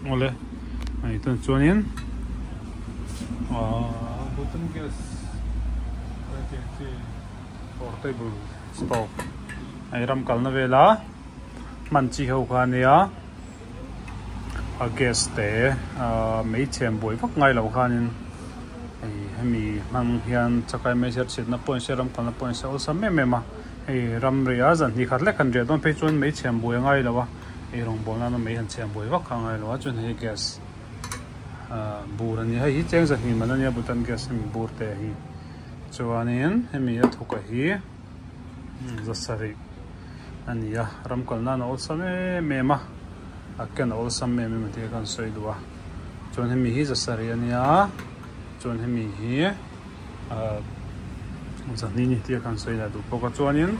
Awle hei tah chuanin ahh butane gas hetiang chi portable stove hei ram kalna vela hman chi ho kha ania a gas te ahh mei chhem buai vak ngai lo khanin hei hemi hmang hian chakai mai se chhiatna pawh in se ram kalna pawh in se awlsam em em a hei ram riah a zan hnih khat lek han riah dawn phei chuan mei chhem buai a ngai lo a. Ei rawngbawl nana mei han chhiah buai vak kha a ngai lo a chuan hei gas ah bur a ni a hei hi cheng zahnih man a nia bhutan gas hemi bur te hi chuanin hemi a thuk a hi zasarih a ni a ram kal nan a awlsam em em a a ken a awlsam em em a tih kha an sawi duh a chuan hemi hi zasarih a nia chuan hemi hi. Ahh zahni ni tih a kan sawi lah duh bawk a chuanin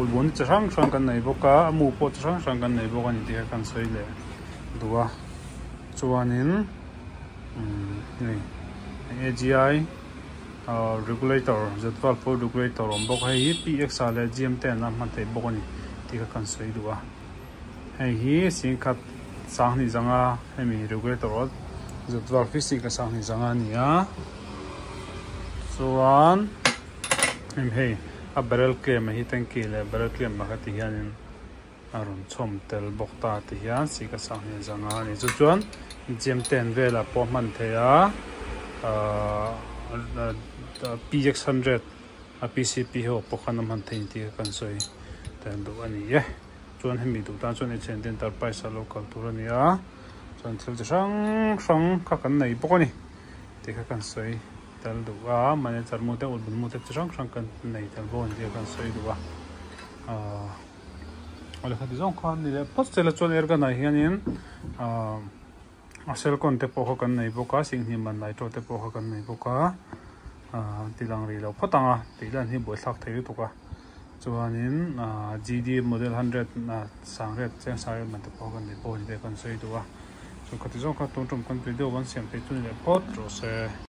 ulbun chi hrang hrang kan nei bawk a a mu pawh chi hrang hrang kan nei bawk a ni tih kha kan sawi leh duh a chuanin umm hei A G I ahh regulator z valve pawh regulator a awm bawk a hei hi P X ah leh G M te an la hman theih bawk a ni tih kha kan sawi duh a hei hi singkhat sanghnih zanga hemi regulator z valve hi singkhat sanghnih zanga a ni a. Chuan heng hei a barrel claim a hi tanky leh barrel claim pakhat ti hianin a rawn chhawm tel bawk ta ti hian sika sang hi a zang a ni chu chuan gem ten velah pawh hman theih a ahh px hundred a pcp ho pawh khan a hman theih tih kha kan sawi tel duh a ni e chuan hemi duh tan chuan h and enterprise ah lo kal tur a ni a chuan thil chi hrang hrang kha kan nei bawk a ni. Tih kha kan sawi tel duh a, mahni charmu te ulh mu te chi hrang hrang kan nei tel bawk a ni tih kha kan sawi duh a, ahh awle khati zawng kha ni leh phawt sela chuan airgun ah hianin ahh a cellcon te pawh kha kan nei bawk a singhnih man lai tawh te pawh kha kan nei bawk a ahh ti lang rih lo phawt ang a tih lan hi buaithlak thei lutuk a chuanin ahh G D model hundred sangriat cheng sangriat man te pawh kha kan nei bawk a ni tih kha kan sawi duh a. Chu khati zawng kha tun tum kan video kan siam theih chu ni leh phawt rawh se.